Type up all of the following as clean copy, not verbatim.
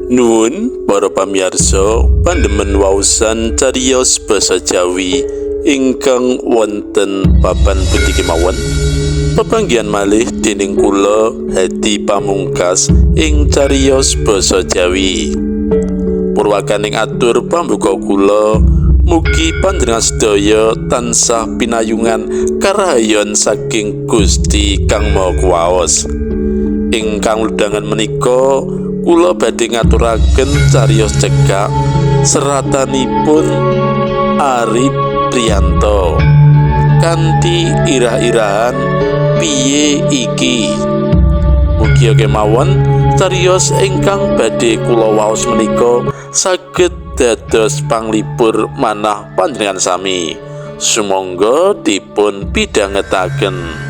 Nuwun para pamirsa pandemen waosan cariyos basa Jawi ingkang wonten papan pundi kemawon. Pepanggihan malih dening kula Hadi Pamungkas ing cariyos basa Jawi. Purwakaning atur pambuka kula, mugi panjenengan sedaya tansah pinayungan karahayon saking Gusti Kang Maha Kuwaos. Ingkang ludhangan menika kula badhe ngaturaken cariyos cekak seratanipun Ari Priyanto kanthi irah-irahan piye iki. Mugi kemawon cariyos ingkang badhe kula waos menika saged dados panglipur manah panjenengan sami. Sumangga dipun pidhangetaken.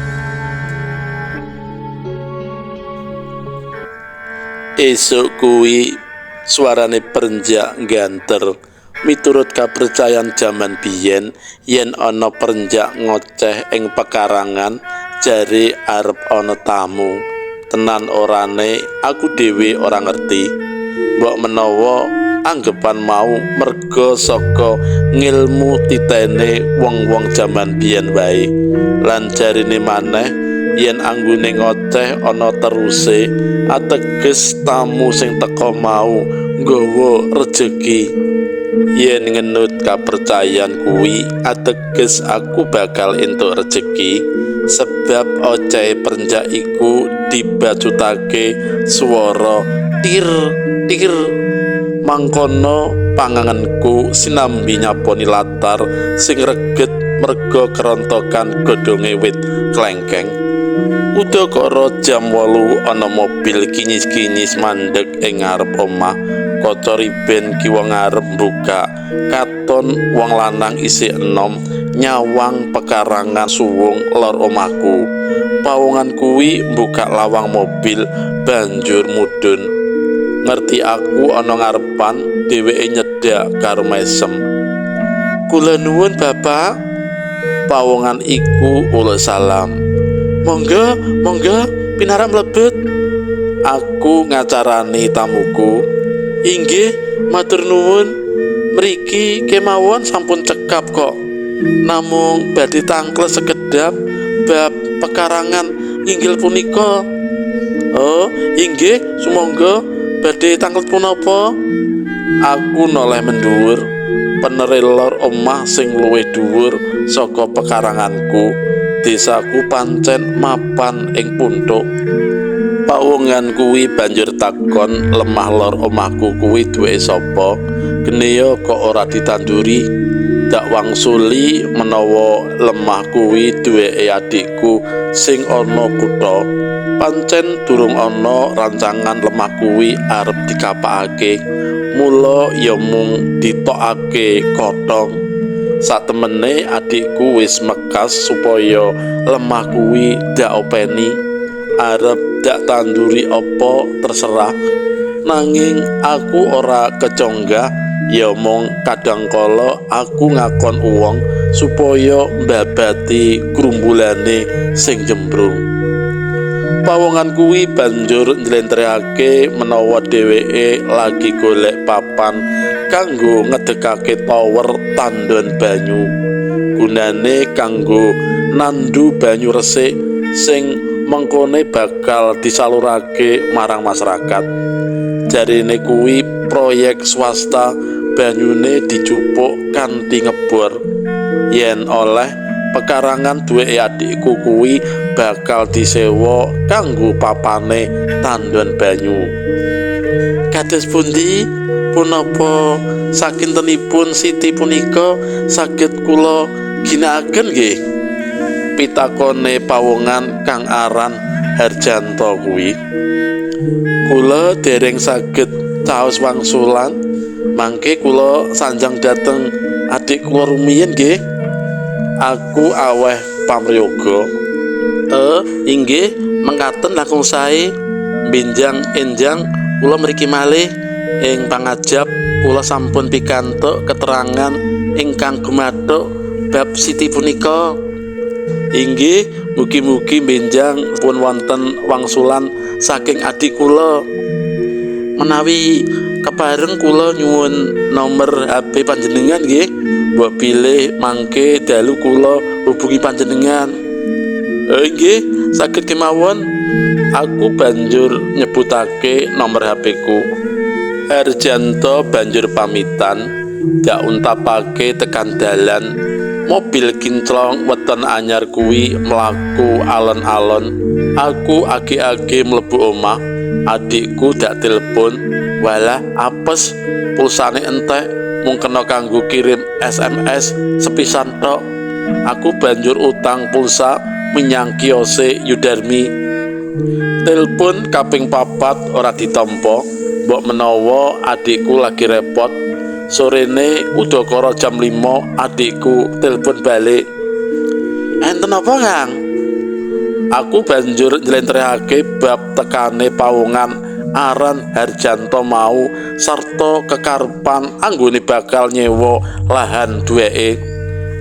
Esuk kuwi suarane perenjak ngganter. Miturut kapercayan jaman biyen, yen ana perenjak ngoceh ing pekarangan jare arep ana tamu. Tenan orane aku dhewe ora ngerti. Mbok menawa anggepan mau merga saka ngilmu titene wong-wong jaman biyen wae. Lan jarine maneh yen anggone ngoceh ana teruse ateges tamu sing teka mau nggawa rejeki. Yen ngenut kapercayan kuwi ateges aku bakal entuk rejeki, sebab ocehe perenjak iku dibacutake swara tir tir. Mangkono panganganku sinambi nyaponi latar sing reget merga kerontokan godhonge wit klengkeng. Udakara jam 8 ana mobil kinyis-kinyis mandeg ing ngarep omah. Kaca riben kiwa ngarep mbuka, katon wong lanang isih enom nyawang pekarangan suwung lor omahku. Pawongan kuwi mbuka lawang mobil banjur mudhun. Ngerti aku ana ngarepan, dheweke nyedhak karo mesem. Kula nuwun Bapak. Pawongan iku uluk salam. Monggo, monggo, pinarak mlebet. Aku ngacarani tamuku. Inggih, matur nuwun. Mriki kemawon sampun cekap kok. Namung badhe tangkles sekedhap bab pekarangan inggil punika. Oh, inggih, sumangga. Badhe tangklet punapa? Aku noleh mendhuwur, penere lor omah sing luwih dhuwur saka pekaranganku. Desaku pancen mapan ing punthuk. Pawongan kuwi banjur takon lemah lor omahku kuwi duwe sapa? Geneya kok ora ditanduri? Dak wangsuli menawa lemah kuwi duweke adikku sing ana kutha. Pancen durung ana rancangan lemah kuwi arep dikapakake. Mula ya mung ditokake kotong. Satemene adikku wis mekas supaya lemah kuwi dak openi. Arep dak tanduri apa terserah. Nanging aku ora keconggah, ya mung kadangkala aku ngakon uwong supaya mbabati grumbulane sing jembrung. Pawongan kuwi banjur njlentrehake menawa dheweke lagi golek papan kanggo ngedekake tower tandon banyu. Gunane kanggo nandu banyu resik sing mengkone bakal disalurake marang masyarakat. Jarine kuwi proyek swasta, banyune dijupuk kanthi ngebor. Yen oleh pekarangan duweke adikku kuwi bakal disewa kanggo papane tandon banyu. Kados pundi punapa sakintenipun siti punika saged kula ginakaken nggih? Pitakone pawongan kang aran Harjanto kuwi. Kula dereng saged caos wangsulan, mangke kula sanjang dhateng adik kula rumiyin nggih. Aku aweh pamriyoga. Inggih, mengkaten langkung sae. Benjang enjang kula mriki malih ing pangajap kula sampun pikantuk keterangan ingkang gumathuk bab siti punika. Inggih, mugi-mugi benjang pun wonten wangsulan saking adik kula. Menawi Kepareng kula nyuwun nomor HP panjenengan nggih. Mbok bilih mangke dalu kula hubungi panjenengan. Nggih, saged kemawon. Aku banjur nyebutake nomor HP ku. Harjanto banjur pamitan, dak untapake tekan dalan. Mobil kinclong weton anyar kuwi mlaku alon-alon. Aku age-age mlebu omah, adikku dak telepon. Walah, apes, pulsane entek, mung kena kanggo kirim SMS sepisan tok. Aku banjur utang pulsa menyang kiose Yudarmi. Telepon kaping papat ora ditampa, mbok menawa adikku lagi repot. Sorene udakara jam 5 adikku telepon balik. Enten apa, Kang? Aku banjur njlentrehake bab tekane pawongan aran Harjanto mau sarta kekarepan anggone bakal nyewa lahan duweke.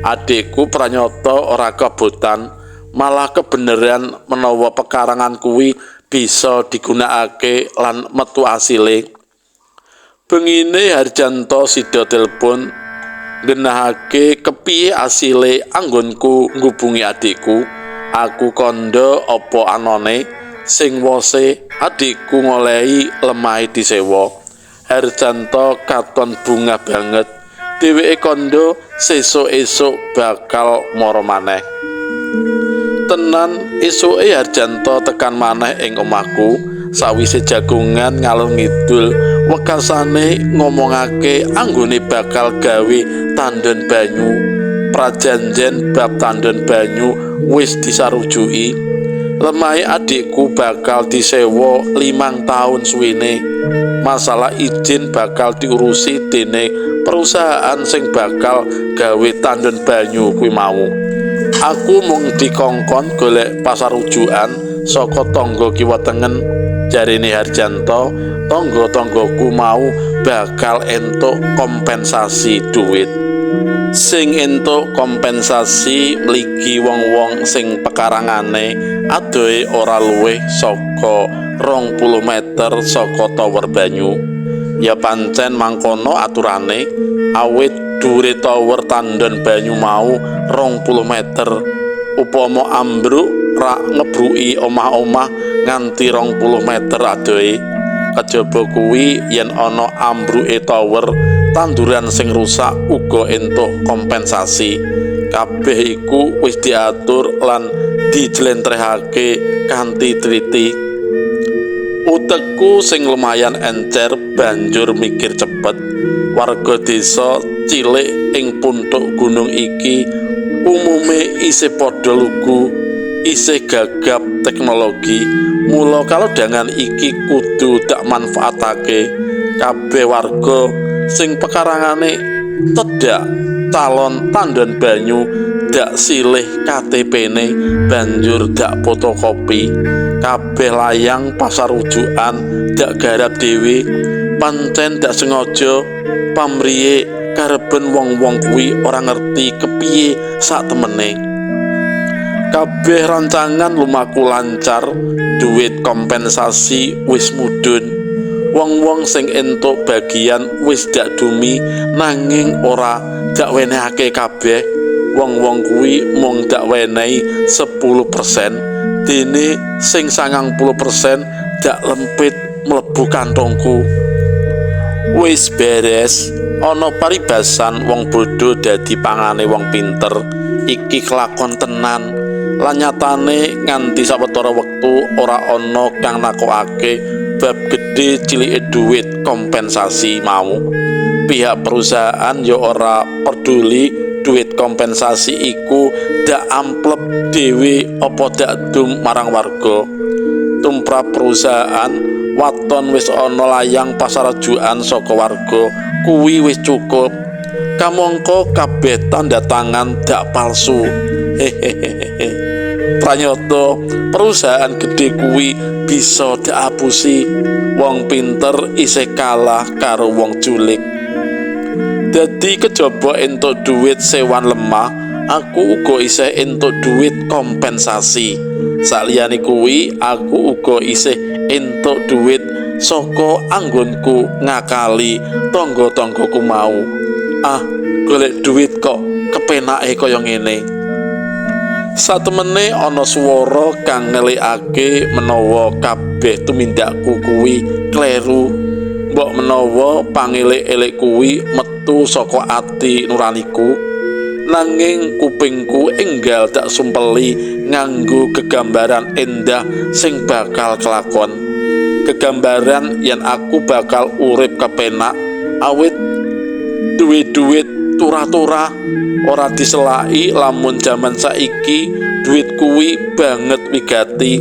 Adikku pranyata ora kebotan, malah kebeneran menawa pekarangan kuwi bisa digunakake lan metu asile. Bengine Harjanto sida telepon nggenahake kepiye asile anggonku ngubungi adikku. Aku kandha apa anane sing wose adikku ngolehi lemahe disewa. Harjanto katon bungah banget. Dheweke kandha sesuk esuk bakal mara maneh. Tenan esuke Harjanto tekan maneh ing omahku sawise jagongan ngalor ngidul. Wekasane ngomongake anggone bakal gawe tandon banyu. Prajanjen bab tandon banyu wis disarujuki. Lemahe adikku bakal disewa 5 tahun suwene. Masalah izin bakal diurusi dene perusahaan sing bakal gawe tandon banyu kuwi mau. Aku mung dikongkon golek pasarujukan saka tangga kiwa tengen. Jarene Harjanto, tangga-tanggaku mau bakal entuk kompensasi duit. Sing entuk kompensasi mligi wong-wong sing pekarangane adohe ora luwih saka 20 meter saka tower banyu. Ya pancen mangkono aturane, awit dhuwure tower tandon banyu mau 20 meter. Upama ambruk rak ngebruki omah-omah nganti 20 meter adohe. Kejaba kuwi yen ana ambruke tower, tanduran sing rusak uga entuk kompensasi. Kabeh iku wis diatur lan dijlentrehake kanthi teliti. Utekku sing lumayan encer banjur mikir cepet. Warga desa cilik ing puntuk gunung iki umume isih padha lugu, isih gagap teknologi. Mula kalodhangan iki kudu dak manfaatake. Kabeh warga sing pekarangane cedhak calon tandon banyu dak silih KTP-ne banjur dak fotokopi. Kabeh layang pasarujukan dak garap dhewe, pancen dak sengaja pamriye kareben wong-wong kuwi ora ngerti kepiye sak temene. Kabeh rancangan lumaku lancar, duit kompensasi wis mudhun. Wong-wong sing entuk bagian wis dak dumi nanging ora dak wenehake kabeh. Wong-wong kuwi mung dak wenehi 10%, dene sing 90% dak lempit mlebu kantongku. Wis beres, ana paribasan wong bodho dadi pangane wong pinter. Iki kelakon tenan. Lan nyatane nganti sawetara wektu ora ana kang nakokake bab gedhe cilike duit kompensasi mau. Pihak perusahaan ya ora peduli duit kompensasi iku dak amplep dhewe apa dak dum marang warga. Tumrap perusahaan waton wis ana layang pasarajukan saka warga kuwi wis cukup. Kamangka kabeh tanda tangan dak palsu. Hehehe. Pranyata perusahaan gedhe kuwi bisa diapusi. Wong pinter isih kalah karo wong julik. Dadi kejaba entuk duit sewan lemah, aku uga isih entuk duit kompensasi. Saliyane kuwi, aku uga isih entuk duit saka anggonku ngakali tangga-tanggaku mau. Ah, golek duit kok kepenake kaya ngene. Satemene ana swara kang ngelikake menawa kabeh tumindakku kuwi kleru. Mbok menawa pangelik-elik kuwi metu saka ati nuraniku. Nanging kupingku enggal dak sumpeli nganggo gegambaran endah sing bakal kelakon. Gegambaran yen aku bakal urip kepenak awit duwe duit turah-turah, ora diselaki lamun jaman saiki duit kuwi banget wigati.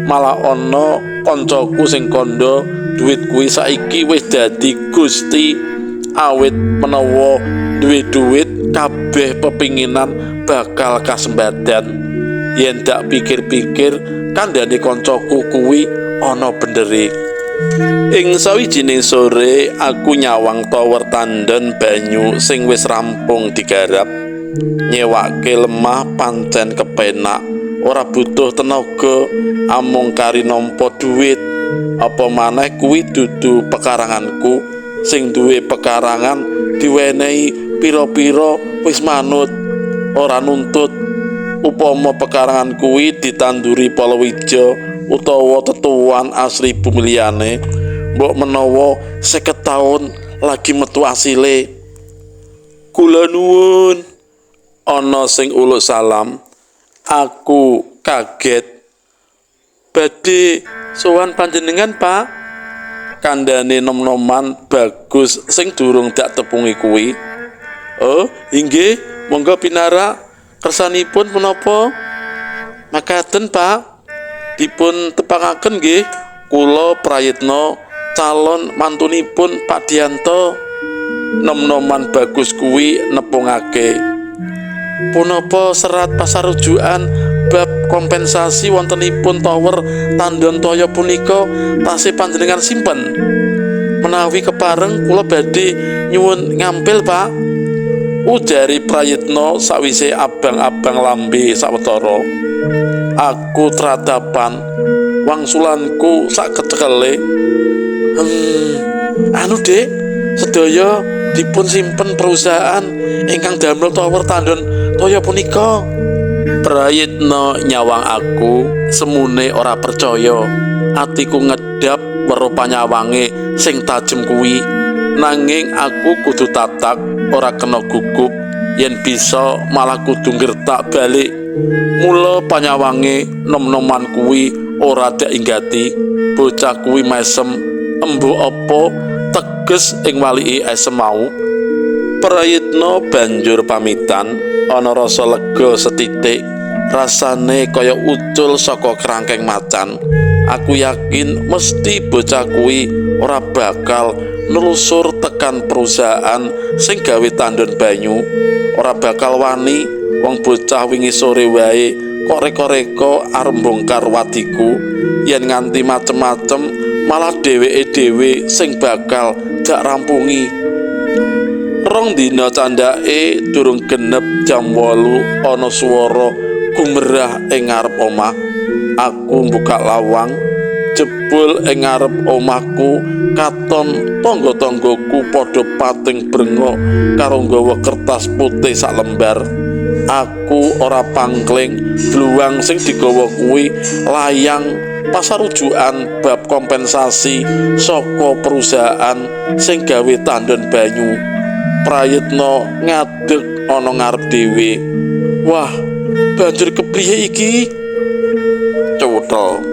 Malah ana kancaku sing kandha duit kuwi saiki wis dadi gusti, awit menawa duwe duit kabeh pepinginan bakal kasembadan. Yen dak pikir-pikir kandhane kancaku kuwi ana bendere. Ing sawijining sore aku nyawang tower tandon banyu sing wis rampung digarap. Nyewake lemah pancen kepenak, ora butuh tenaga, amung kari nampa duit. Apa maneh kuwi dudu pekaranganku, sing duwe pekarangan diwenehi pira-pira wis manut, ora nuntut. Upama pekarangan kuwi ditanduri palawija utawa tetuan asli bumi liyane, mbok menawa 50 taun lagi metu asile. Kula nuwun, ana sing uluk salam. Aku kaget. Badhe sowan panjenengan, Pak. Kandhane nom-noman bagus sing durung dak tepungi kuwi. Oh, inggih, monggo pinarak. Kersanipun menapa? Makaten, Pak. Dipun tepangaken nggih, kula Prayitno, calon mantunipun Pak Dianto. Nom-noman bagus kuwi nepungake. Punapa serat pasarujukan bab kompensasi wontenipun tower tandon toya punika tasih panjenengan simpen? Menawi kepareng kula badhe nyuwun ngampil, Pak. Ujari Prayitno sawise abang-abang lambe sawetara. Aku tradapan, wangsulanku sak kecekele. Anu Dik, sedaya dipun simpen perusahaan ingkang damel tower tandon toya punika. Prayitno nyawang aku semune ora percaya. Atiku ngedap weruh panyawange sing tajem kuwi. Nanging aku kudu tatak, ora kena gugup. Yen bisa malah kudu ngertak balik. Mula panyawange nom-noman kuwi ora dak inggati. Bocah kuwi mesem, embuh apa teges ing walike esem mau. Prayitno banjur pamitan, ana rasa lega setitik, rasane kaya ucul saka kerangkeng macan. Aku yakin mesti bocah kuwi ora bakal nelusur tekan perusahaan sing gawe tandon banyu. Ora bakal wani, wong bocah wingi sore wae kok reka-reka arep bongkar wadiku. Yen nganti macem-macem malah dheweke dhewe sing bakal jak rampungi. Rong dina candhake durung genep jam 8 ana swara gumerah ing ngarep omah. Aku mbuka lawang, jebul ing ngarep omahku katon tangga-tanggaku padha pating brengok karo nggawa kertas putih sak lembar. Aku ora pangkling, bluang sing digawa kuwi layang pasarujukan bab kompensasi saka perusahaan sing gawe tandon banyu. Prayitno ngadeg ana ngarep dhewe. Wah, banjur kepriye iki? Cuthel.